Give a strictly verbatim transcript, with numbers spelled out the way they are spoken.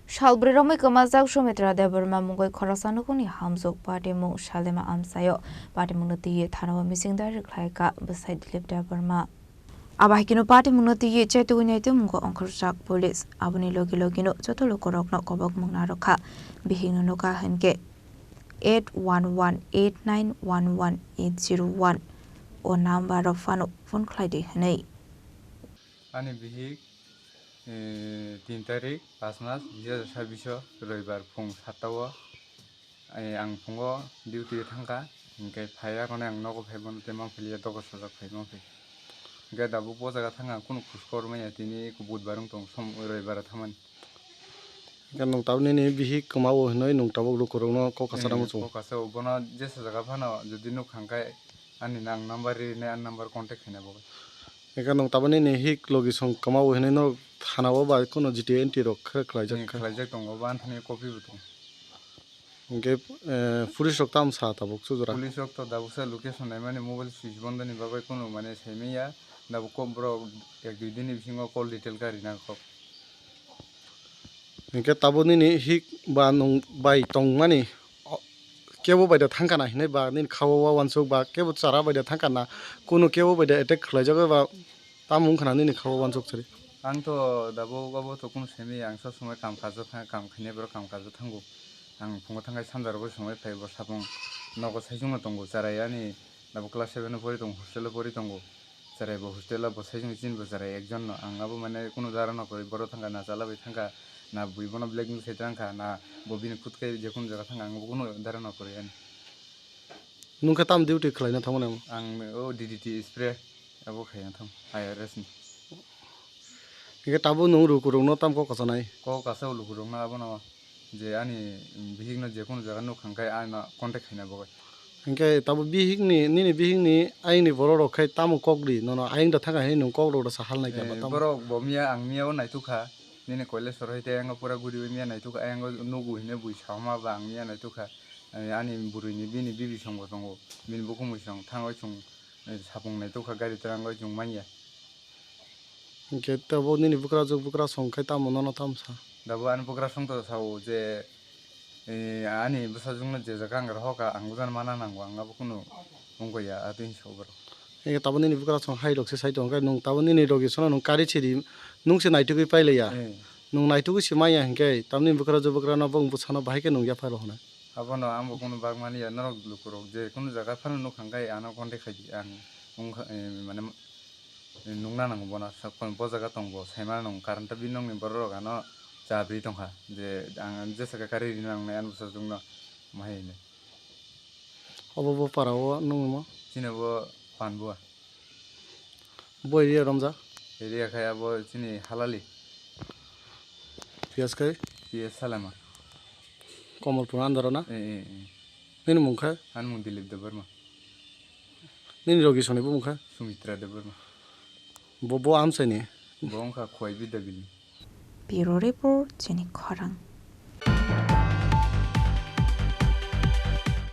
Sal bwrwi romwi kwmajak Sumitra Debbarma mungwi khoroksa nukhungni hamjwk patimung Salema amchaio patimungno twiwi thanao mising dair khlaikha bwsai Dilip Debbarma. Abo hai kheno patimungno twiwi chetugwi naitu mungo ongkhorjak police. Aboni logi logino joto lukurokno kobokmung narwkha. Bihikno nukha hinkhe eight one one eight nine one one eight zero one o number-o phano phone khlai di hwnwi. Ani bihik, eh, tin tarik, pas mas, dui hajar sabbish o, roibar phung satta o, eh, ang phungo duty o thangkha, hinkhe phaiya khone ang nogo phai bono tei mangpili ya dogo sajak phai mangphi. Hinkhe dabu bo jaga thangkha, kunu khuskor manya tini budbar wng tong som roibar o thangmani. Hinkhe nwng tabuk nini bihik kwmao hinwi nwng tabuk lukurokno kok kasa ramo chungo. Kok kasa o bono jesa jaga phano jodi nuk kha hinkhe ani nang number ri rinai ani number contact khaina bagwi. Hinkhe nwng tabuk nini hik logi song kwmao hinwi norok thana o ba kuno G T A entry rok khe khlaijak kha. Khlaijak tongo, bo ani thani copy bo tongo. Hinkhe, eh, police rok tamo sa tabuk sujura? Police rok to dabuksa location naimani mobile switch bondo ni bagwi kunu mane saimanya, dabuk kok borok ek dui din ni bisingo call detail kha rina kok. Hinkhe tabuk nini hik ba nwng bai tongmani, o, kebo bai da thangkha na hinwi ba nini kha o uansuk ba kebo chara bai da thangkha na kunu kebo bai da attack khlaijak ba tamo wngkha na nini kha o uansuk chwrwi? Ang to dabuk obo to kunu simi ang sob somoi kam kajo thang kam khainai borok kam kajo thango. Ang phungo thangkhe sanja rogo somoi phai bo sapung nogo saichung no tongo chwrai ani abo class seven o pori tongo, hostel o pori tongo. Chwrai bo hostel o bo saichung chini bo chwrai ekjon no. Ang abo mane kunu dara no kwrwi, boro thangkha na chala bai thangkha na bui bono blackmail khai thangkha na bo bini kut kai je kunu jaga thangkha ang bo kunu dara no kwrwi ani. Nwng khe tam duty khlaina thangmani amo? Ang o D D T spray abo khaina thang I R S ni. Hinkhe tabuk nwng lukurokno tam kok kasanai? Kok kasa o lukurokno abono je ani bihikno je kunu jaga nuk kha hinkhe ano contact khaina bagwi. Hinkhe tabuk bihikni, nini bihikni ayangni borok rok khai tamo kok ri nono ayang da thangkha hinwi nwng kok rok da sa halnai khe ba tamo? Borok bo miya ang miya o naituk kha, nini Koileswar hai tei ayang o pura guriwi miya naituk kha, ayang o nugu hinwi bui sama ba ang miya naituk kha. Eh, ani bwrwini bini bibisong bo tongo, bini bukhuk mwisong thangwi chwng, eh, sapung naituk kha gari twrangwi chwng manya. Hinkhe tabuk nini bwkrajwk bwkrasong khai tamo nono tamo sa? Tabuk ani bwkrasong to sao je, eh, ani bwsajwkno je jaga ang rohor kha ang bujano mana nango, ang abo kunu wngkha ya, atwi hinwi sao borok. Hinkhe tabuk nini bwkrasong hai rok se sai tongo, hinkhe nwng tabuk nini logi sono nwng kari siri nwng se naitugwi pailaiya. Eh. Nwng naitugwi se manya hinkhe tabuk nini bwkrajwk bwkrano bo bwsano bahai khe nwng yapha rohornai. Abono ang bo kunu bak mani ya, norok lukurok je kunu jaga phano nuk kha hinkhe ano contact khai di, ang wngkha, eh, mane, eh, nukna nango bono, sa-, bo jaga tong bo, saimano nang, karon ta bini nokni borok rok ano cha bri tongkha, je ang jesa khe kari rina nangnai ani bwsajwkno, ma hai hinwi. Obo bo para o nung mo? Chini bo Panbua. Bo area romjak? Area khai abo chini Halali. P S khai? P S Salema. Komolpur under o na? Eh, eh, eh. Nini mung khai? Ani mung Dilip Debbarma. Nini logi soni bo mung khai? Sumitra Debbarma. Bo, bo amsai ni? Bo wngkha Khowai Bidya Bili. Bureau Report, chini khorang.